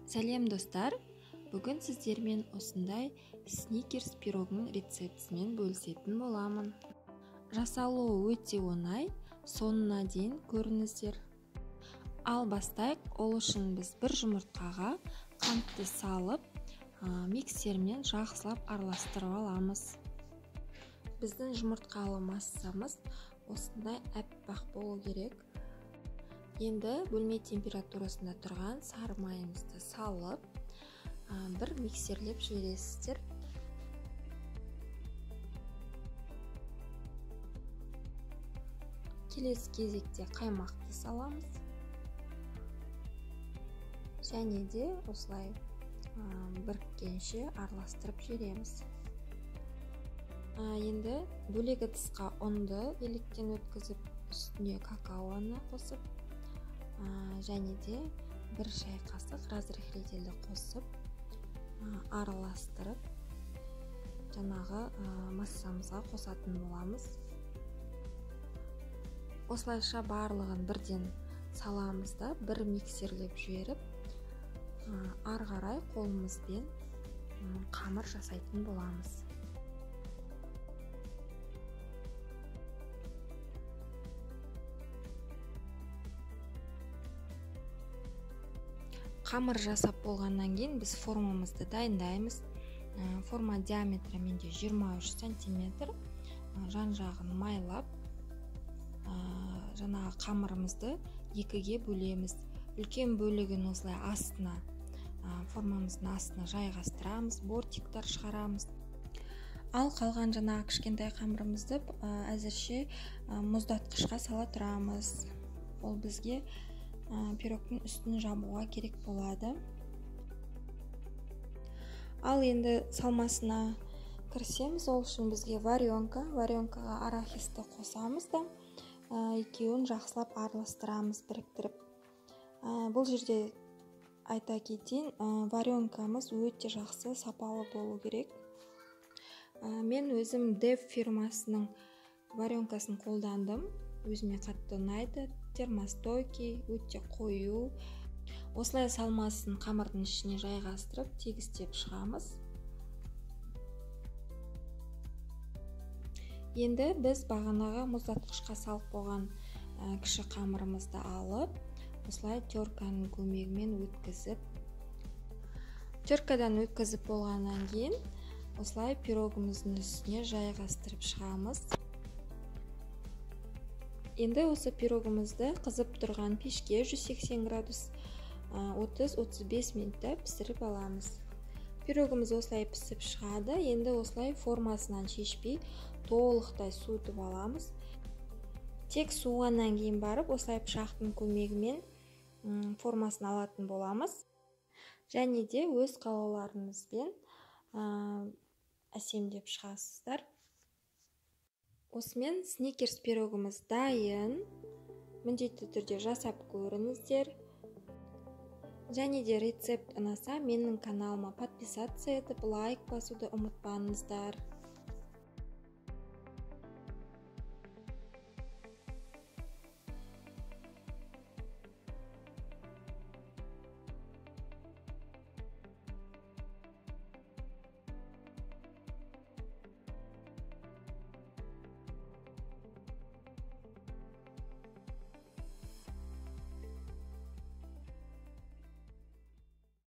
Сәлем достар, бүгін сіздермен осындай сникерс пирогының рецептісімен бөлісетін боламын. Жасалуы өте оңай, соңына дейін көріңіздер. Ал бастайық, ол үшін біз бір жұмыртқаға қантты салып, миксермен жақсылап араластырып аламыз. Біздің жұмыртқалы массамыз осындай әппақ болу керек. Енді бөлме температурасында тұрған сары майымызды салып, бір миксерлеп жібересіздер. Келесі кезекте қаймақты саламыз. Және де осылай біріккенше араластырып жібереміз. Енді бөлек ыдысқа ұнды електен өткізіп, үстіне какаоны қосып, және де бір шай қасық разрыхлительді қосып, араластырып, жаңағы массамызға қосатын боламыз. Осылайша барлығын бірден саламыз да, бір миксерлеп жіберіп, ары қарай қолымызбен қамыр жасайтын боламыз. Қамыр жасап болғаннан кейін біз формамызды дайындаймыз. Форма диаметрі менде 23 сантиметр. Жан-жағын майлап, жаңағы қамырымызды екіге бөлеміз. Үлкен бөлігін осылай астына, формамыздың астына жайғастырамыз, бортиктар шығарамыз. Ал қалған жаңағы кішкентай қамырымызды әзірше мұздатқышқа сала тұрамыз. Ол бізге пирогтың үстін жабуға керек болады. Ал енді салмасына кірісеміз. Ол үшін бізге варенка, варенкаға арахисті қосамыз да, екеуін жақсылап араластырамыз, біріктіріп. Бұл жерде айта кетейін, варенкамыз өте жақсы сапалы болу керек. Мен өзім Дев фирмасының варенкасын қолдандым. Өзіме қатты ұнайды, термостойкий, өте қою. Осылай салмасын қамырдың ішіне жайғастырып, тегістеп шығамыз. Енді біз бағанағы мұздатқышқа салып қойған кіші қамырымызды алып, осылай терканың көмегімен өткізіп, теркадан өткізіп болғаннан кейін осылай пирогымыздың үстіне жайғастырып шығамыз. Енді осы пирогымызды қызып тұрған пешке 180 градус 30-35 минутта пісіріп аламыз. Пирогымыз осылай пісіп шығады. Енді осылай формасынан шешпей толықтай суытып аламыз. Тек суығаннан кейін барып осылай пышақтың көмегімен формасын алатын боламыз. Және де өз қалауларыңызбен әсемдеп шығасыздар. Осымен сникерс пирогымыз дайын. Міндетті түрде жасап көріңіздер. Және де рецепт ұнаса, менің каналыма подписаться етіп, лайк басуды ұмытпаңыздар.